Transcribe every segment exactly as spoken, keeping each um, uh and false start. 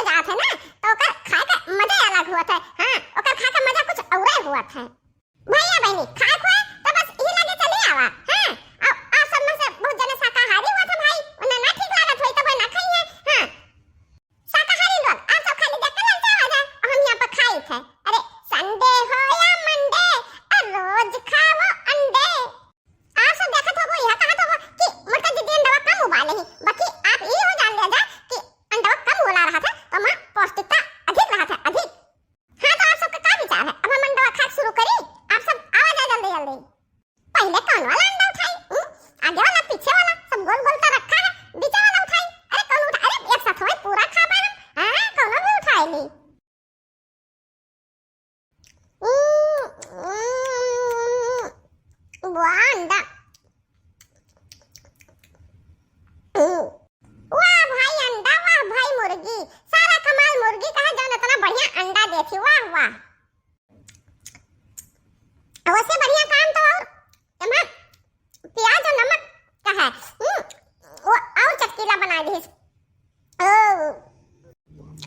खटखटात है ना, तो ओकर खाए का मजा अलग होत है। हाँ, ओकर खाए का मजा कुछ औरे होत है। भैया बहिनी, खाए खोए तो बस इही लगे चली आवा। हाँ, और, और सब में से बहुत जने शाकाहारी होत है भाई, उन्हें ना ठीक लागत होई तो वो ना खाई है। हाँ, शाकाहारी लोग, आप सब खाली देख के ललचावा जाए, और हम यहाँ पर खाई थे। अरे, संडे हो या मंडे, और रोज खाओ अंडे। आप सब देखत होबो, यह कहत होबो कि मोटका दीदी अंडवा कम उबाले ही, बाकी आप ई हो जान लिया जा कि अंडवा कम उबाला रहत है, तो ओमा पौष्टिकता अधिक रहत है, अधिक। हाँ, तो आप सबका का विचार है? अब हम अंडवा खाए शुरू करी? आप सब आवा जा जल्दी जल्दी। पहले कौन वाला अंडा उठाई? हम्म? आगे वाला, पीछे वाला, सब गोल गोल का रखा है, बीचे वाला उठाई। अरे कौन उठा? अरे एक साथ में पूरा खा पाए हम। हाँ, कौनो भी उठाए ली। हम्म, हम्म, वाह अंडा। हम्म। वाह भाई अंडा, वाह भाई मुर्गी, सारा कमाल मुर्गी का है, जौन इतना बढ़िया अंडा देती, वाह, वाह। वैसे बढ़िया काम तो और एमा प्याज और नमक का है, हम्म, वो और चटकीला बना दीस। ओ,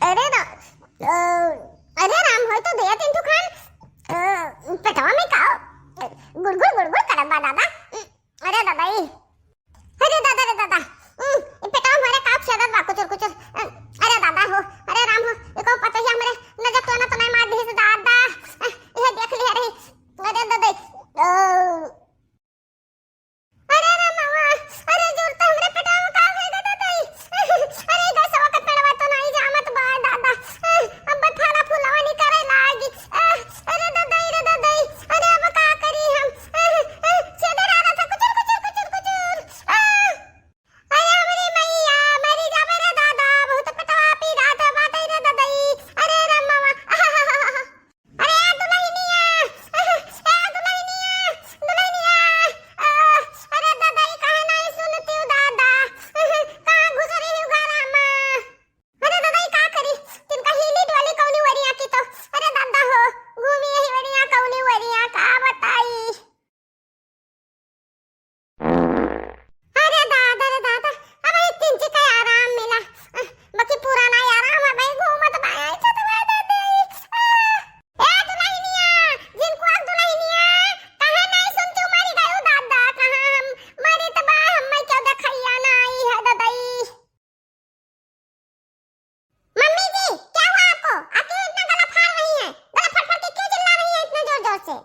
अरे रा-, ओ, अरे राम, होई तो दे तीन ठो खान, ओ, पेटवा में का गुड़गुड़ गुड़गुड़ करत बा दादा। अरे दादा ई, अरे दादा रे दादा, उम, ई पेटवा हमारे का छेदत बा कुचुर कुचुर। अ, अरे दादा हो, अरे राम हो, एको पतोहिया हमरे नजर तो ना तो नहीं मार दीस दादा। अ, इहे देख लिहे रही। अरे दादा, ओ। अरे रे मामा, अरे जोर तो हमरे पेटवा में का होई दादा ई? अरे गैसवा का पेड़वा तो नहीं जामत बा दादा। अ, अब फला फुलवा नहीं करे लागी। अ, अरे दादा, अरे दादा, अरे अब का करी हम? अ, अ, छेदे रहा था, कुचुर, कुचुर, कुचुर, कुचुर। अ, अरे हमरे मैया, मरी जाबे रे दादा, बहुत पेटवा पीरात बाटे रे ददई। अरे राम मामा, अरे दुलहिनिया, ए दुलहिनिया, दुलहिनिया, अ, अरे ददई काहे नाई सुनती हूँ दादा, कहाँ घुस रही हूँ गारा में? अरे दादा, ई का करी? तिनका हीली डोली कौनी वरिया की तो। अरे दादा हो, घूमी यही वरिया कौनी वरिया, का बताई? अरे दादा रे दादा, अब ई तिनची का आराम मिला। अ, बाकी पुराना आराम है भाई, घूमत बाया छत में दादा। अ, ए दुलहिनिया, जिनको आज दुलहिनिया, कहाँ नाई सुनती हूँ, मरी गयो दादा, कहाँ हम मरी तो बा, हम मैं क्यों देखैया नाई है ददई। मम्मी जी, क्या हुआ आपको? आप क्यों इतना गला फाड़ रही हैं? गला फाड़ फाड़ के क्यों चिल्ला रही हैं इतने जोर जोर से?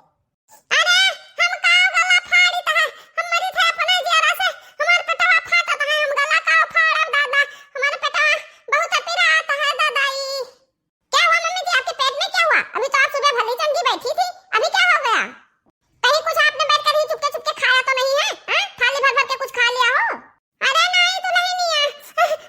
अरे, हम का गला फाड़ी त है? हम मरी थे अपने जियरा से, हमार पेटवा फाटत है, हम गला का फाड़ब दादा, हमार पेटवा बहुत पिरात है दादाई। क्या हुआ मम्मी जी, आपके पेट में क्या हुआ? अभी तो आप सुबह भली चंगी बैठी थी, अभी क्या हो गया? कहीं कुछ आपने बैठ कर ही चुपके चुपके खाया तो नहीं है? हैं? थाली भर भर के कुछ खा लिया हो? अरे नहीं दुलहिनिया,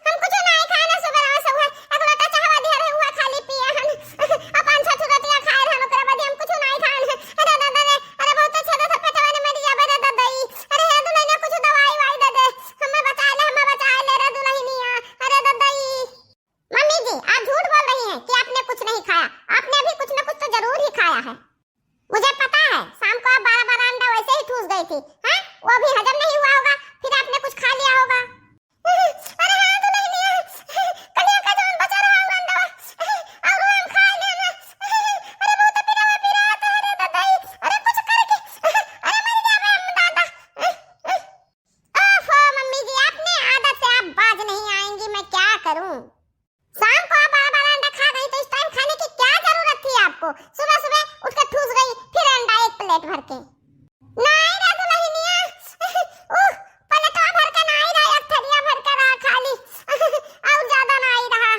हम कुछ नहीं खाए ना, सुबह से हुआ एक लोटा चाहवा दिया रहे, हुआ खाली पिए हन। अब पाँच छह रोटियां खाए रहन, ओकरे बाद हम कुछ नहीं खाए। अरे दादा रे, अरे बहुत अच्छा था पेटवा ने मर गया रे ददई। अरे हे दुलहिनिया, कुछ दवाई वाई दे दे, हमें बचा ले, हमें बचा ले रे दुलहिनिया। अरे ददई। मम्मी जी, आप झूठ बोल रही हैं कि आपने कुछ नहीं खाया। आपने अभी कुछ ना कुछ तो जरूर ही खाया है। मुझे पता है, शाम को आप बारह बारह अंडा वैसे ही ठूस गई थी, हैं? वो भी हजम नहीं हुआ होगा, फिर आपने कुछ खा लिया होगा। अरे हाँ, तो नहीं लिया। कलिया का जौन बचा रहा वो अंडा, और वो हम खा लिया ना। अरे बहुत पीरा हुआ, पीरा आता है रे ददई। अरे कुछ करके, अरे मर गया मैं दादा। ओफो मम्मी जी, अपने आदत से आप बाज नहीं आएंगी, मैं क्या करूं? शाम को आप बारह बारह अंडा खा गई तो इस टाइम खाने की क्या जरूरत थी आपको? सुबह सुबह उठ के ठूस गई, फिर अंडा एक प्लेट भर के। नहीं रे दुलहिनिया, उह, प्लेटवा भर के नहीं रहा, एक थरिया भर के रहा खाली, और ज्यादा नहीं रहा।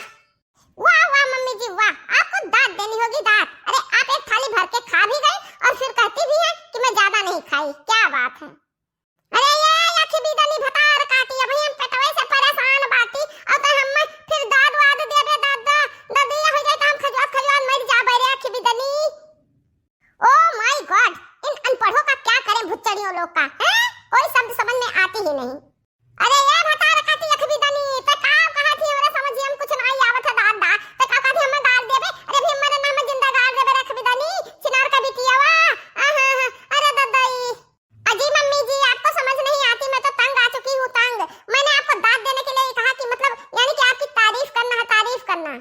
वाह वाह मम्मी जी वाह, आपको दाद देनी होगी दाद। अरे आप एक थाली भर के खा भी गई और फिर कहती भी है कि मैं ज्यादा नहीं खाई, क्या बात है। अरे ये अखी बिदनी भतार काटी, अभी हम पेटवे से परेशान बाटी, और तो हम फिर दाद वाद देबे दादा, ददिया हो जाए तो हम खजुआत खजुआत मर जाबे रे अखी बिदनी। Oh my God, इन अनपढ़ों का क्या करें भुच्चड़ियों लोग का, हैं? कोई शब्द समझ में आती ही नहीं। अरे ये भतार काटी अखी बिदनी, ते का कहा थी हमरे समझिए हम कुछ नहीं आवत है दादा, ते का कहा थी हमें गाल देबे, अरे भी हमारे नाम जिंदा गाल देबे रे अखी बिदनी, छिनार का बिटियावा, आहा, अरे ददई। अजी मम्मी जी, आपको समझ नहीं आती, मैं तो तंग आ चुकी हूँ, तंग। मैंने आपको दाद देने के लिए ही कहा कि मतलब, यानी कि आपकी तारीफ करना है, तारीफ करना।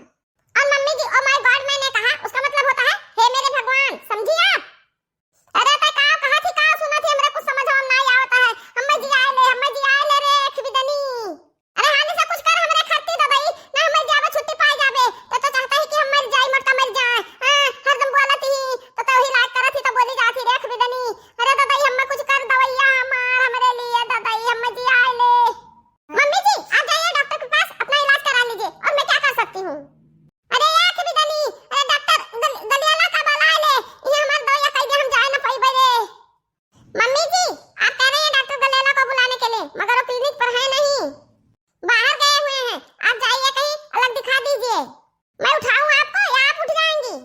मैं उठाऊं आपको या आप उठ जाएंगी?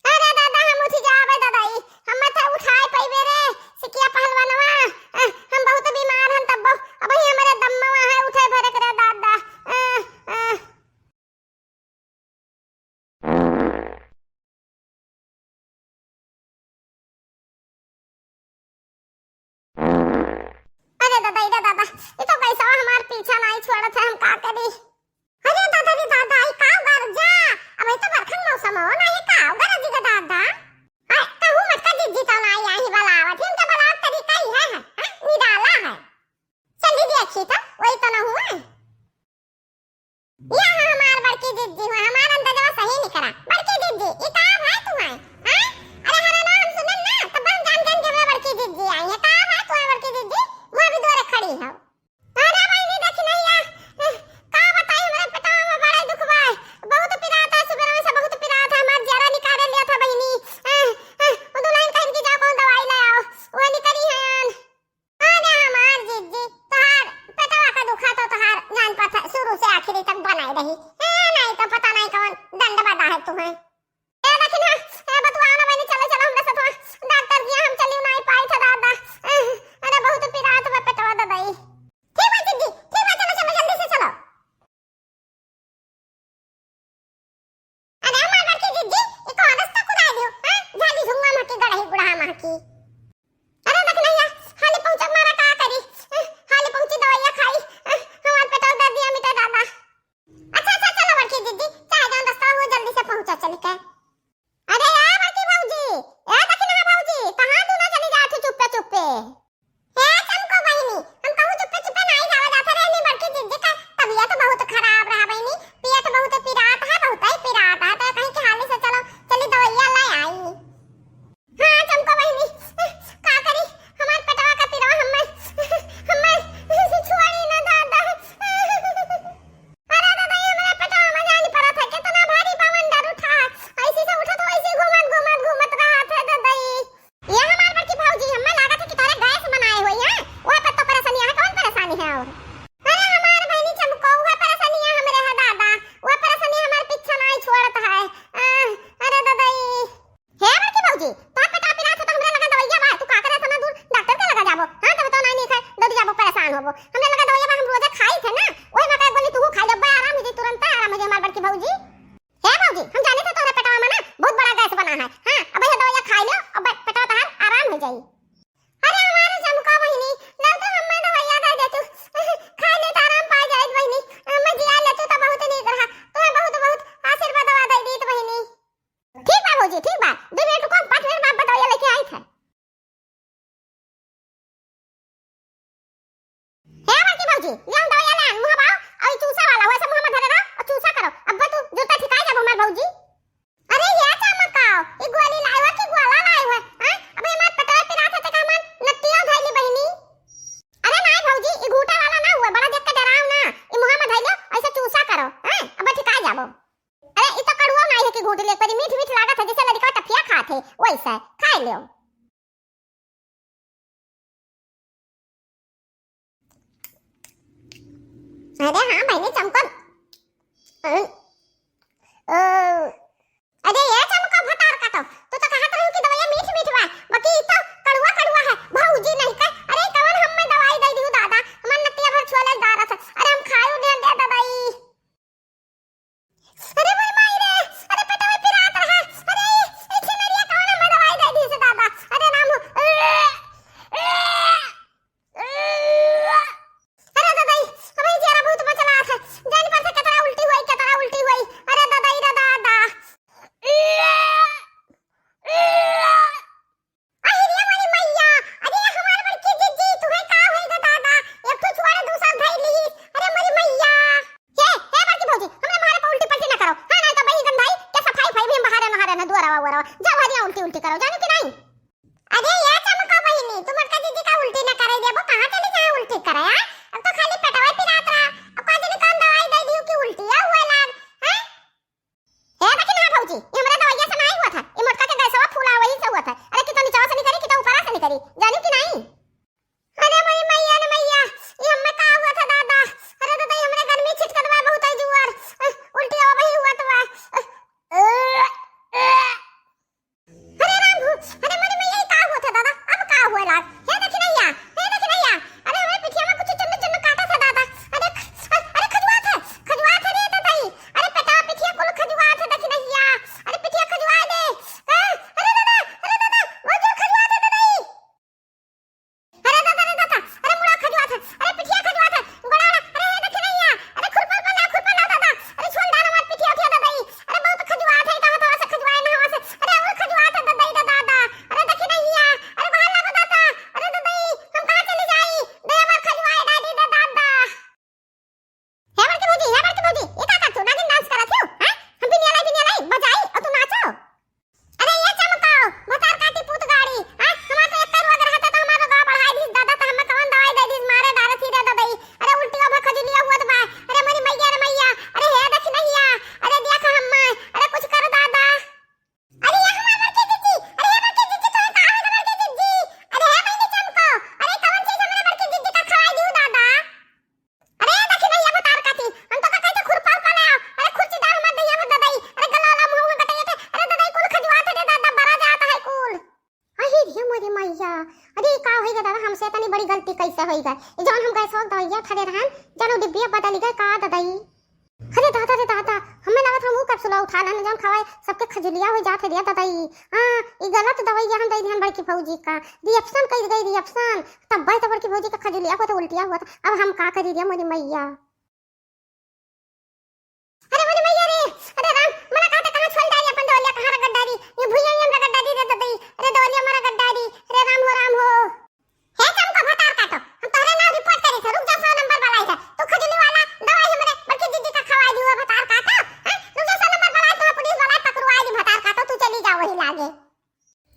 अरे दादा, हम उठ जाबे दादा, ई हम मत उठाए पइबे रे, सिकिया पहलवानवा, अ, हम बहुत बीमार हन, तब अब ही हमरे दम्मवा है उठे भरे करे दादा। अ, अ। अरे दादा, अरे दादा, ई तो गैसवा हमार पीछा नाई छोड़त है, हम का करी? अरे दादा रे दादा, ई का गरजा? अब ई तो बरखन मौसम हो ना, ई का गरजी ग दादा? अरे कहू मत का जिज्जी तो नाई आई बलावत, इनका बलावत तरीका ही है, है, है? निराला है। चल दीदी, अच्छी तो वही तो ना हुआ। या है हमार बड़की जिज्जी हुआ, हमार अंदाजवा सही निकरा। बड़की जिज्जी, ई का भाई तू है? हैं? अरे हमार नाम सुनन ना, तब हम जान जान के हमरा बड़की जिज्जी आई है। का भाई तू है बड़की जिज्जी? वो अभी दूर खड़ी हो। अरे बहिनी देखी नहीं या, का बताई, हमरे पेटवा में बड़ा दुख बा। बहुत पिरात है, सुबह से बहुत पिरात है, हमार जरा निकाले लिया था बहिनी। अ, अ, वो दुल्हन कहिन की जाओ कौन दवाई ले आओ, वो निकली है। अरे हमार जिज्जी, तोहार पेटवा का दुखा तो तोहार जान पता शुरू से आखिरी तक बनाए रही। ए, नहीं तो पता नहीं कौन डंड बटा है तुम्हें। ए, लेकिन हाँ, ए, बतुआ ना बहनी, चलो, चलो, हमरे साथ डॉक्टर किया, हम चली नहीं पाई था दादा। ए, अरे बहुत पिरात बा पेटवा दबाई। ठीक बा जिज्जी, ठीक बा, चलो, चलो, जल्दी से चलो। अरे हमार बड़की जिज्जी, ई कौन रास्ता कुदाई दियो, हैं? झाली झुंगा महकी, गड़ही गुड़हा महकी। अरे देख नैया, हाली पहुँचा मारा का करी, हैं? हाली पहुँची दवाइया खाई, हैं? हमार पेटवा दर्दिया मिटे दादा। अच्छा, अच्छा, चलो बड़की जिज्जी, चाहे जौन रास्ता हो जल्दी से पहुँचा चली के। अरे ए बड़की भौजी, ए दखिनहा भौजी, कहाँ दूनो जनी जात हो चुप्पे चुप्पे? हे चमको बहिनी, हम कहूँ चुप्पे चुप्पे नाई जावा जात रहनी, बड़की जिज्जी का तबियत बहुत खराब रहा बहिनी, पेट बहुत पिरात है, बहुत ही पिरात है, तो कहीं के हाली से चलो, चली दवाइया ले आई। हाँ चमको बहिनी, का करी, हमार पेटवा का पिरवा हम्मे, हम्मे छोड़ी ना दादा। अरे दादा, ये हमरे पेटवा में जानी पड़त है, कितना भारी बवंडर उठा है। ऐसी से उठत, वैसी घूमत, घूमत, घूमत रहत है दादा ई। ये हमार बड़की भौजी, हमें लागत है कि तोरे गैस बनाए हुई है, वह पे तो परेशानी है, कौन परेशानी है और? अरे हमार बहनी चमको, वह परेशानी है हमरे है दादा, वह परेशानी हमार पीछा नहीं छोड़त है। आ, अरे दादा ई। हे बड़की भौजी, तोर पेटवा पिरात हो तो हमरे लगा दवाइया बा, तू का करे इतना दूर डॉक्टर के लगा जाबो? हाँ, तब तो नहीं, नहीं खाए, दौड़ जाबो, परेशान होबो। हमरे लगा दवाइया बा, हम रोजे खाई थे ना, वही में कहे बोली तू खा ले, अब्बे आराम हो जाई, तुरंत आराम हो जाई हमार बड़की भौजी। हे भौजी, हम जानी थे तोहरे पेटवा में ना बहुत बड़ा गैस बना है। हाँ, अब ये दवाइया खा लो, अब पेटवा तहार आराम हो जाई। अरे हमारे चमका बहिनी, लो तो हमें दवाइया दे दे तू, खा ले तो आराम पा जाए बहिनी, मैं जिया ले तू तो बहुत नीक रहा, तुम्हें बहुत बहुत आशीर्वाद दवा दे दी बहिनी। ठीक बा भौजी, ठीक बा, दो मिनट रुको, हम पाँच मिनट बाद दवाइया लेके आई थे। हे बड़की भौजी, ले हम दवाइया ले आन, मुँह बाओ, और ई चूसा वाला, वैसे मुँह में धरे रहो, और चूसा करो, अब तू जूता ठिकाई जाबो हमार भौजी। अरे ये चमकाओ, ई गोली लाए हुआ कि गोला लाए हुआ, हैं? अब हमार पेटवा पिरात है, ते का हमार नत्तिया धइली बहिनी? अरे नाई भौजी, ई घूटा वाला ना हुआ, बड़ा देख के डराओ ना, ई मुँह में धइलो, ऐसे चूसा करो, हैं? अब ठिकाई जाबो। अरे, ई तो कड़ुआ नाई है कि घूंट ले, पर ई मीठ मीठ लागत है, जैसे लड़का टफिया खात है, वैसे खाए लियो। अरे हाँ, बहनी चमको। अ, अ, अरे ये चमको भतार का तो, तू तो कहत रही कि दवाई मीठ मीठ बा, बाकी ई तो कड़ुआ कड़ुआ है। भौजी नहीं का, अरे कवन हम में दवाई दे दियो दादा, हमार नतिया भर छोले दारत है। अरे हम खायो दे दे दवाई। अरे मोर माई रे, अरे पेटवा पिरात रहा, अरे ई छिनरिया कवन हमें दवाई दे दी से दादा, अरे राम हो। अरे दादा ई, अबे जरा बहुत मचला था, जान पर से कितना उल्टी हुई, कितना उल्टी हुई, अरे दादा ई रे दादा। अरे रे मोरी मैया, अरे हमार बड़की जिज्जी, तुहे का होई ग दादा? एक ठो छुआरे दूसर धई लीस। अरे मोरी मैया। हे, हे बड़की भौजी, हमरा मारे पर उल्टी पल्टी ना करो। हाँ, नहीं तो बही गंधाई के सफाई फाई भी हम बाहर नहारे ना दुआरा उआरा। जाओ हरिया उल्टी उल्टी करो, जानो कि नहीं? अरे ये चमका बहिनी, तू मोटका जिज्जी का उल्टी ना करे देबो, कहाँ चली जाए उल्टी करे, हाँ? अब तो खाली पेटवा पिरात रहा। अब का जाने कौन दवाई दे दियो कि उल्टी हुए लाग, हाँ? ए, देखी ना भौजी, ई हमरे दवाइया से नाई हुआ था, ई मोटका के गैसवा फूला वही से हुआ था। अरे, कि तो निचवा से निकरी, कि तो ऊपरा से निकरी, जानी कि नाई? अरे मोरी मैया रे मैया, ई हमें का हुआ था दादा? अरे दादा, ई हमरे गर्मी छिटकत बा बहुत है जुआर, अ, उल्टी हो वही हुआ। गलती कैसे होई गए? ई जौन हम गैसवा के दवाइया धरे रहन, जौन उ डिब्बिया बदल गए का ददई? अरे दादा रे दादा, हमें लागत हम ऊ कैप्सूलवा उठा लेन, जौन खवाए सबके खजुलिया हो जात है रे ददई। हाँ, ई गलत दवाइया हम दे दिहन बड़की भौजी का, रिएक्शन कई गई रिएक्शन, तब तो बड़की भौजी का खजुलिया होत, उल्टिया होत। अब हम का करी रे मोरी मैया? अरे मोरी मैया रे, अरे राम, मना कहते कहाँ छोड़ डारी अपन दवलिया, कहाँ रगड़ डारी, ये भुइया ही हम रगड़ डारी रे ददई, अरे दवलिया मरा रगड़ डारी, अरे राम हो राम हो। हे चमको भतार काटो, हम तोहरे नाम रिपोर्ट करी थे, रुक जा, सौ नंबर वाला आई है, तू खजुली वाला दवाई हमरे बड़की दीदी का खवाई दी, वो भतार काटो, हैं? रुक जा, सौ नंबर वाला आई, तो पुलिस वाला पकड़वाई दी, भतार काटो, तू चली जा वही लागे।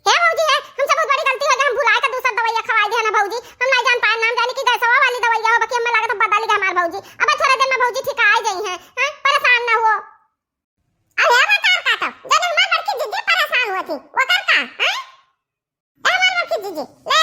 हे भौजी, हे, हमसे बहुत बड़ी गलती हो गई, हम भुलाए के दूसर दवाइया खवाई दिया ना भौजी, हम नहीं जान पाए, नाम जाने की गैसवा वाली दवाइया हो, बाकी हमें लागत बदल गया हमार भौजी। अब थोड़ा देर में भौजी ठीक आ जाई हैं, हैं? परेशान ना हो। अरे भतार काटो, जब हमार बड़की दीदी परेशान हुआ थी, वो कर का, हैं? ए हमार बड़की दीदी, ले